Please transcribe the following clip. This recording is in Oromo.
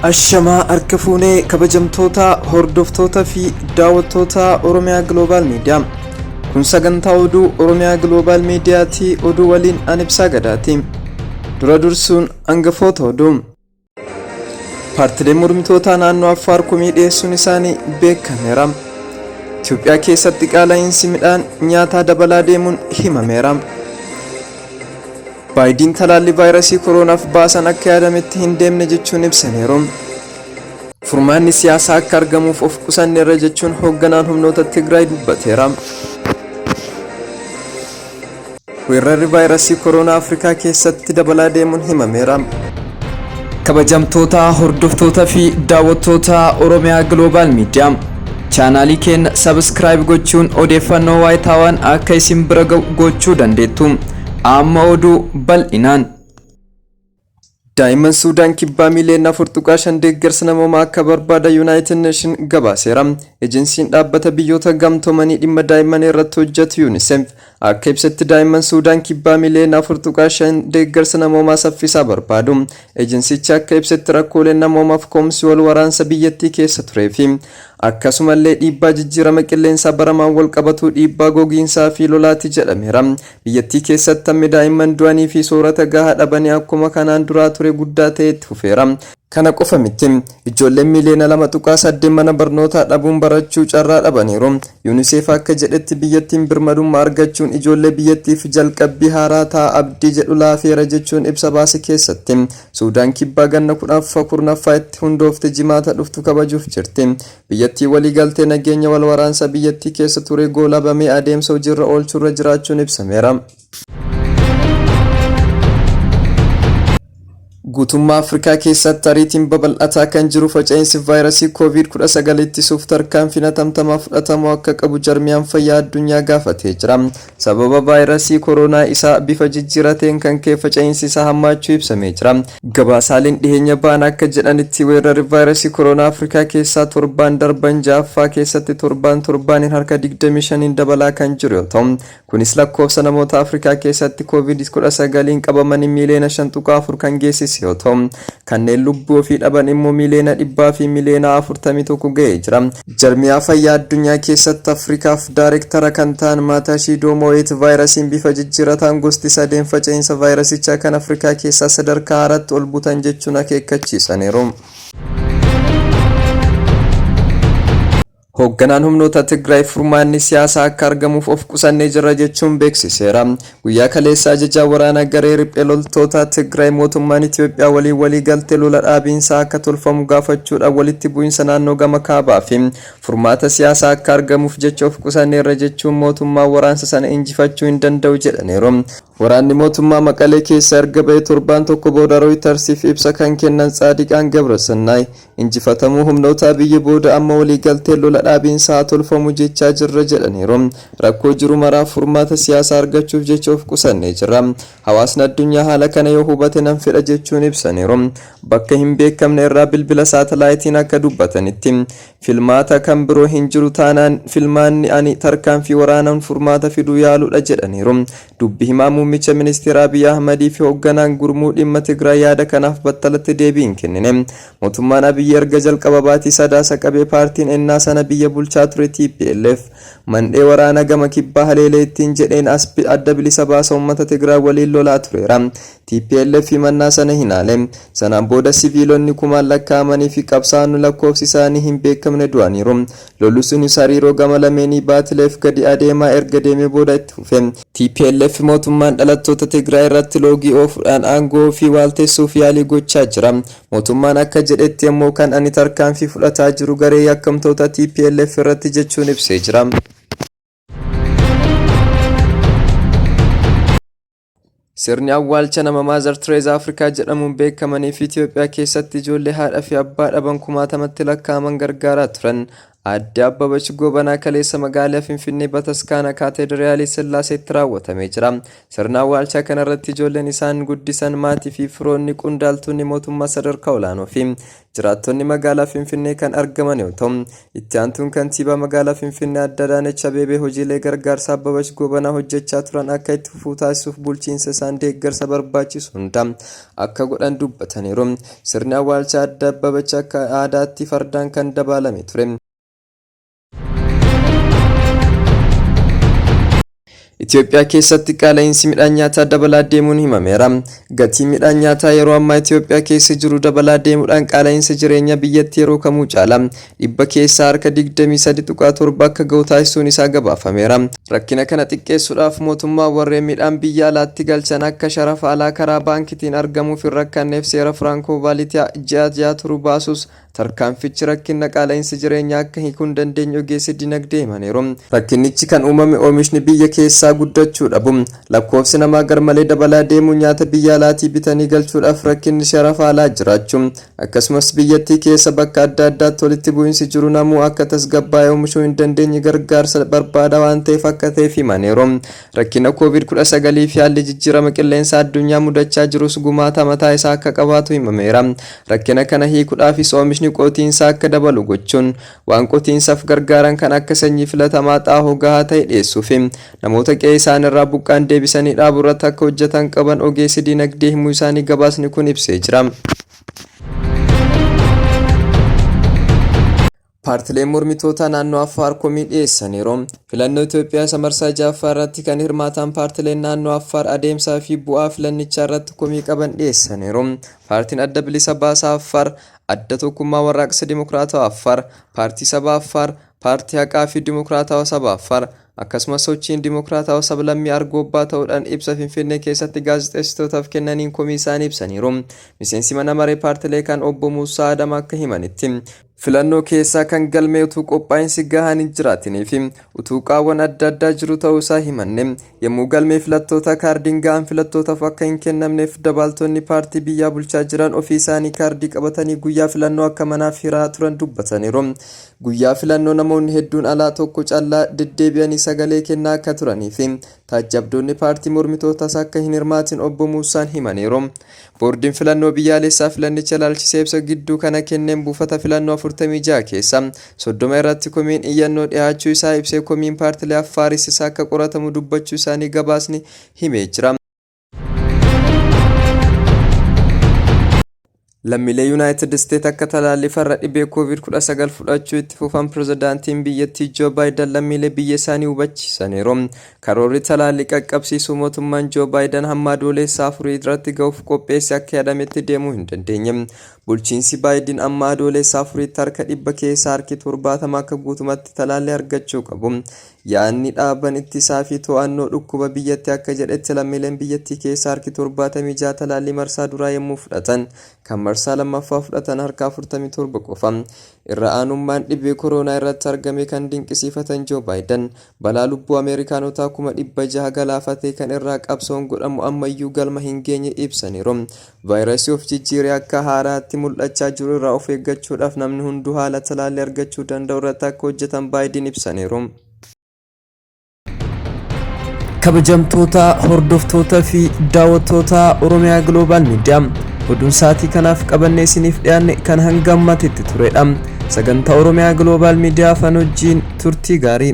Ashamaa harka fuunee kabajamtoota hordoftoota fi daawwattoota Oromiyaa Global Media. Kun sagantaa oduu Oromiyaa Global Mediaati. Oduu waliin an Ibsaa Gadaati. Dura dursuun hangafoota oduu. Paartileen mormitootaa naannoo Affaar komii dhiyeessuun isaanii beekameera. Itoophiyaa keessatti qaala'iinsi midhaan nyaataa dabalaa deemuun himameera. Baayidiin talaallii vaayirasii koroonaaf baasan akka yaadametti hin deemne jechuun ibsaniiru. Furmaanni siyaasaa akka argamuuf of qusanneerra jechuun hoogganaan humnoota Tigraay dubbateera. Weerarri vaayirasii koronaa Afrikaa keessatti dabalaa deemuun himameera. Kabajamtoota hordoftoota fi daawwattoota Oromiyaa Global Media chaanaalii keenya subscribe gochuun odeeffannoo waayitaawaan akka isin bira ga'u gochuu dandeettu. Amma oduu bal'inaan. Daa'imman Suudaan Kibbaa miiliyoona 4.5 deeggarsa namoomaa akka barbaada Yuunaayitid Neeshin gabaaseera. Ejensiin dhaabbata biyyoota gamtoomanii dhimma daa'immanii irratti hojjetu UNICEF akka ibsetti daa'imman Suudaan Kibbaa miiliyoona 4.5 deeggarsa namoomaa saffisaa barbaadu. Ejensichi akka ibsetti rakkooleen namoomaaf ka'umsi wal waraansa biyyattii keessa turee fi akkasumallee dhiibbaa jijjiirama qilleensaa baramaan wal qabatuu dhiibbaa gogiinsaa fi lolaati jedhameera. Biyyattii keessatti hammi daa'imman du'anii fi soorata gahaa dhabanii akkuma kanaan duraa ture guddaa ta'ee itti fufeera. Kana qofa miti, ijoolleen miiliyoona 2.8 mana barnootaa dhabuun barachuu carraa dhabaniiru. Unicef akka jedhetti biyyattiin birmadummaa argachuun ijoollee biyyattiif jalqabbii haaraa ta'a abdii jedhu laafeera jechuun ibsa baase keessatti. Suudaan Kibbaa ganna 10ffaa itti hundoofte Jimaata dhuftu kabajuuf jirti. Biyyattiin waliigaltee nageenya wal waraansa biyyattii keessa ture goolabamee adeemsa hojiirra oolchuurra jiraachuun ibsameera. Guutummaa Afrikaa keessatti ariitiin babal'ataa kan jiru faca'insi vaayirasii Covid-19 ittisuuf tarkaanfiin hatamtamaa fudhatamuu akka qabu jarmiyaan fayyaa addunyaa gaafatee jira. Sababa vaayirasii koronaa isaa bifa jijjiirateen kan ka'e faca'insi isaa hammaachuu ibsamee jira. Gabaasaaleen dhiheenya ba'an akka jedhanitti weerarri vaayirasii koronaa Afrikaa keessaa torbaan darban ja'affaa keessatti torbaan torbaaniin harka 25n dabalaa kan jiru yoo ta'u, kunis lakkoofsa namoota Afrikaa keessatti Covid-19n qabamanii miiliyoona 5.4 kan geessise yoo ta'u, kanneen lubbuu ofii dhaban immoo miiliyoona dhibbaa fi miiliyoona 41 ga'ee jira. Jarmiyaa Fayyaa Addunyaa keessatti Afrikaaf Daarektara kan ta'an Maatashiidoo Moo'eet vaayirasiin bifa jijjiirataan gosti sadeen faca'insa vaayirasichaa kan Afrikaa keessaa sadarkaa haaraatti ol butan jechuun akeekkachiisaniiru. Hoogganaan humnoota Tigraay furmaanni siyaasaa akka argamuuf of qusannee jirra jechuun beeksiseera. Guyyaa kaleessaa ajajaa waraanaa garee riphee loltoota Tigraay mootummaan Itoophiyaa waliin walii galtee lola dhaabiinsaa akka tolfamu gaafachuudhaan walitti bu'iinsa naannoo gama kaabaa fi furmaata siyaasaa akka argamuuf jecha of qusanneerra jechuun mootummaan waraansa sana injifachuu hin danda'u jedhaniiru. Waraanni mootummaa Maqalee keessaa erga ba'ee torbaan tokko booda Rooyitarsiif ibsa kan kennan Tsaadiqaan Gabrasannaay, Injifatamuu humnoota Abiy booda amma waliigalteen lola dhaabiinsaa haa tolfamu jechaa jirra jedhaniiru. Rakkoo jiru maraaf furmaata siyaasaa argachuuf jecha of qusannee jirra. Hawaasni addunyaa haala kana yoo hubate nan fedha jechuun ibsaniiru. Bakka hin beekamne irraa bilbila saatalaayitiin akka dubbatanitti, filmaata kan biroo hin jiru taanaan filmaanni ani tarkaanfii waraanaan furmaata fiduu yaaluudha jedhaniiru. Dubbi himaan muummicha ministeera Abiy Ahmad fi hoogganaan gurmuu dhimma Tigraay yaada kanaaf battalatti deebii hin kennine. Mootummaan Abiy erga jalqaba baatii Sadaasa qabee paartiin ennaa sana biyya bulchaa ture tplf mandhee waraana gama kibbaa haleele ittiin jedheen as Adda Bilisa Baasa Uummata Tigraay waliin lolaa tureera. Tplf himannaa sana hin haale. Sanaan booda siviilonni kumaan lakkaa'amanii fi qabsaa'onni lakkoofsi isaanii hin beekamne du'aniiru. Lolli sunis hariiroo gama lameenii baatileef gadi adeemaa erga deemee booda itti fufe. Tplf mootummaan dhalattoota Tigraay irratti loogii oofuudhaan aangoo ofii waaltessuuf yaalii gochaa jira. Mootummaan akka jedhetti ammoo kan ani tarkaanfii fudhataa jiru garee yakkamtoota tplf irratti jechuun ibsee jira. Sirni awwaalcha nama Maazar Tireezaa Afrikaa jedhamuun beekamanii fi Itoophiyaa keessatti ijoollee haadha fi abbaa dhaban kumaatamatti lakkaa'aman gargaaraa turan Aadde Abbabach Goobanaa kaleessa magaalaa Finfinnee Bataskaana Kaatedraalii Sillaaseetti raawwatamee jira. Sirna awwaalchaa kanarratti ijoolleen isaan guddisan, maatii fi firoonni, qondaaltonni mootummaa sadarkaa olaanoo fi jiraattonni magaalaa Finfinnee kan argaman yoo ta'u, itti aantuun kantiibaa magaalaa Finfinnee Aadde Adaanech Abeebee hojiilee gargaarsaa Abbabach Goobanaa hojjechaa turan akka itti fufuu taasisuuf bulchiinsa isaan deeggarsa barbaachisu hunda akka godhan dubbataniiru. Sirni awwaalcha Aadde Abbabach akka aadaatti fardaan kan dabaalame ture. Itoophiyaa keessatti qaala'iinsi midhaan nyaataa dabalaa deemuun himameera. Gatiin midhaan nyaataa yeroo ammaa Itoophiyaa keessa jiru dabalaa deemuudhaan qaala'iinsa jireenyaa biyyattii yeroo kamuu caala dhibba keessaa harka 23.7 akka ga'u taasisuun isaa gabaafameera. Rakkina kana xiqqeessuudhaaf mootummaan warreen midhaan biyya alaatti galchan akka sharafa alaa karaa baankitiin argamuuf hin rakkanneef seera Firankoo Vaalitaa ji'a ja'a turu baasus Tarkaanfichi rakkinna qaala'insa jireenyaa akka hiikuu hin dandeenye ogeessi dinagdee himaniiru. Rakkinnichi kan uumame oomishni biyya keessaa guddachuu dhabu, lakkoofsi namaa garmalee dabalaa deemuu, nyaata biyya alaatii bitanii galchuudhaaf rakkinni sharafa alaa jiraachuu, akkasumas biyyattii keessa bakka adda addaatti walitti bu'insi jiru namuu akka tasgabbaa'ee oomishuu hin dandeenye gargaarsa barbaada waan ta'eef akka ta'eef himaniiru. Rakkina Covid 19 fi haalli jijjiirama qilleensaa addunyaa mudachaa jirus gumaata mataa isaa akka qabaatu himameera. Rakkina kana hiikudhaafis oomishni qotiinsaa akka dabalu gochuun, waan qotiinsaaf gargaaran kan akka sanyii filatamaa, xaahoo gahaa ta'e dhiyeessuufi namoota qe'ee isaanirraa buqqa'an deebisanii dhaabuurratti akka hojjetan qaban ogeessi dinagdee himuu isaanii gabaasni kun ibsee jira. Paartileen mormitootaa naannoo Affaar komii dhiyeessaniiru. Filannoo Itoophiyaa isa marsaa 6ffaa irratti kan hirmaataan paartileen naannoo Affaar adeemsaa fi bu'aa filannichaa irratti komii qaban dhiyeessaniiru. Paartiin Adda Bilisa Baasaa Affaar, Adda Tokkummaa Warraaqsa Dimokiraatawaa Affaar, Paartii Saba Affaar, Paartii Haqaa fi Dimokiraatawa Saba Affaar, akkasumas Sochiin Dimokiraatawa Sablammii Argoobbaa ta'uudhaan ibsa Finfinnee keessatti gaazexeessitootaaf kennaniin komii isaanii ibsaniiru. Miseensi mana maree paartilee kan Obbo Muussaa Adam akka himanitti, Filannoo keessaa kan galmee utuu qophaa'insi gahaan hin jiraatinii fi utuu qaawwan adda addaa jiru ta'uu isaa himanne. Yommuu galmee filattootaa kaardiin gahaan filattootaaf akka hin kennamneef dabaaltonni paartii biyyaa bulchaa jiran ofii isaanii kaardii qabatanii guyyaa filannoo akka manaaf hiraa turan dubbataniiru. Guyyaa filannoo namoonni hedduun alaa tokko callaa deddeebi'anii sagalee kennaa akka turanii fi taajjabdoonni paartii mormitootaas akka hin hirmaatin Obbo Muussaan himaniiru. Boordiin Filannoo Biyyaalessaa filannicha ilaalchisee ibsa gidduu kana kenneen buufata filannoo 46 keessaa 30 irratti komiin iyyannoo dhiyaachuu isaa ibsee komiin paartilee Affaaris isa akka qoratamu dubbachuu isaanii gabaasni himee jira. Lammiilee Yunaayitid Isteet akka talaallii farra dhibee Covid 19 fudhachuu itti fufan pirezidaantiin biyyattii Joo Baayidan lammiilee biyya isaanii hubachiisaniiru. Karoorri talaallii qaqqabsiisuu mootummaan Joo Baayidan hamma Adooleessa afurii irratti gahuuf qopheesse akka yaadametti deemuu hin dandeenye. Bulchiinsi Baayidin amma Adooleessa afuriitti harka dhibba keessaa harki 70 akka guutumatti talaallii argachuu qabu. Yaadni Dhaabban Ittisaa fi To'annoo Dhukkuba biyyatti akka jedhetti lammiileen biyyattii keessaa harki 76 talaallii marsaa duraa yommuu fudhatan, kan marsaa lammaffaa fudhatan harka 47 qofa. Irra aanummaan dhibee koroonaa irratti argame kan dinqisiifatan Joo Baayidan, balaa lubbuu Ameerikaanotaa 600,000 galaafate kan irraa qabsoon godhamu ammayyuu galma hin geenye ibsaniiru. Vaayirasii of jijjiiree akka haaraatti mul'achaa jiru irraa of eeggachuudhaaf namni hunduu haala talaallii argachuu danda'u irratti akka hojjetan Baayidin ibsaniiru. Kabajamtoota hordoftoota fi daawwattoota Oromiyaa Global Media oduun sa'aatii kanaaf qabannee isiniif dhiyaanne kan hanga ammaatti turedha. Sagantaa Oromiyaa Global Media afaan wajjin turtii gaarii.